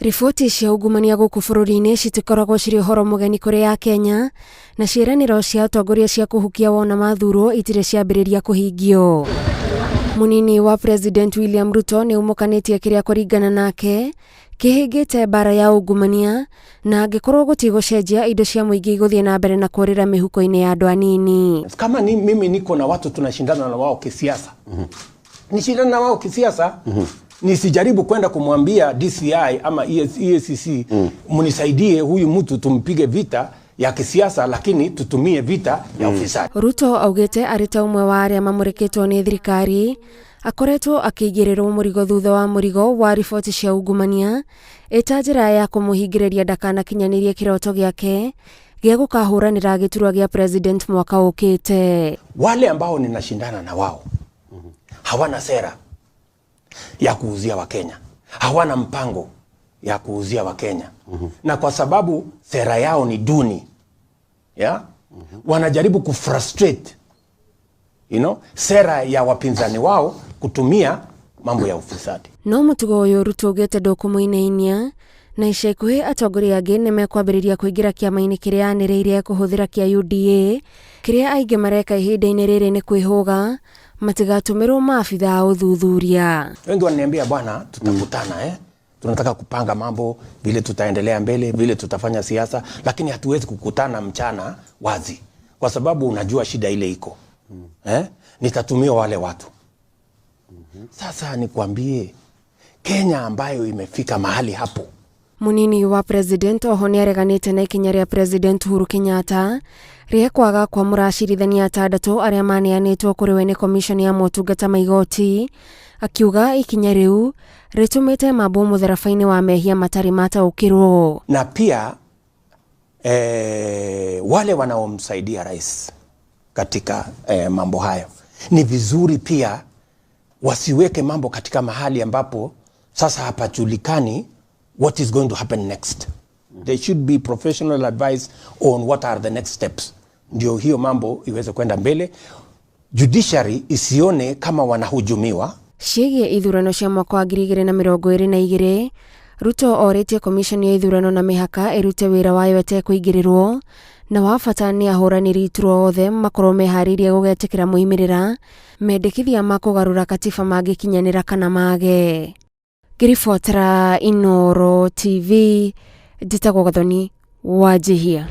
Riboti cia ungumania gũkũ bũrũri-inĩ citikoragwo cirĩ ũhoro mũgeni kũrĩ Akenya, na ciĩranĩro cia atongoria cia kũhukia wona mathurwo itirĩ ciambĩrĩria kũhingio. Mũnini wa President William Ruto nĩ ũmũkanĩtie kĩrĩa kũringana nake kĩhĩngĩte mbara ya ungumania na angĩkorwo gũtigũcenjia indo cia mũingĩ igũthiĩ na mbere na kũrĩra mĩhuko-inĩ ya andũ anini. Kama ni, mimi niko na watu tunashindana na wao kisiasa, nishindane na wao kisiasa, nisijaribu kwenda kumwambia DCI ama EACC mnisaidie huyu mtu tumpige vita ya kisiasa, lakini tutumie vita ya ufisadi. Ruto augĩte arĩ ta ũmwe wa arĩa mamũrĩkĩtwo nĩ thirikari akoretwo akĩigĩrĩrwo mũrigo thutha wa mũrigo wa riboti cia ungumania ĩta njĩra ya kũmũhingĩrĩria ndakanakinyanĩrie kĩroto gĩake gĩa gũkahũranĩra gĩturwa gĩa president mwaka ũkĩte. Wale ambao ninashindana na wao hawana sera ya kuuzia Wakenya, hawana mpango ya kuuzia Wakenya, na kwa sababu sera yao ni duni ya wanajaribu kufrustrate sera ya wapinzani wao kutumia mambo ya ufisadi. No mũtugo ũyũ Ruto augĩte ndũkũmũinainia na ica ikuhĩ atongoria angĩ nĩ mekwambĩrĩria kũingĩra kĩama-inĩ kĩrĩa anĩrĩire kũhũthĩra kĩa UDA kĩrĩa aingĩ mareka ihinda-inĩ rĩrĩ nĩ kwĩhũga matigatũmĩrwo maabitha a ũthuthuria. Wengi wananiambia, "Bwana, tutakutana, eh? Tunataka kupanga mambo vile tutaendelea mbele, vile tutafanya siasa, lakini hatuwezi kukutana mchana wazi kwa sababu unajua shida ile iko, eh? Nitatumia wale watu." Sasa nikwambie, Kenya ambayo imefika mahali hapo. Munini wa president oho nĩareganĩte na ikinya rĩa President Uhuru Kenyatta rĩa kwaga kwamũra acirithania atandatũ arĩa maneanĩtwo kũrĩ we nĩ commission ya motungata ma igoti, akiuga ikinya rĩu rĩtũmĩte mambwo mũtharaba-inĩ wa mehia matarĩ mataũkĩrwo. Na pia wale wanaomsaidia rais katika mambo hayo, ni vizuri pia wasiweke mambo katika mahali ambapo sasa hapajulikani what is going to happen next. There should be professional advice on what are the next steps, ndio hiyo mambo iweze kwenda mbele. Judiciary isione kama wanahujumiwa. Ciĩgiĩ ithurano cia mwaka wa 2022, Ruto orĩtie commission ya ithurano na mĩhaka ĩrute wĩra wayo ĩtekũingĩrĩrwo na wa bata nĩ ahũranĩri iturwa othe makorwo meharĩirie gũgetĩkĩra moimĩrĩra mendekithia ma kũgarũra katiba mangĩkinyanĩra kana mage. Ngĩribotera Inooro TV, njĩtagwo Gathoni Wanjihia.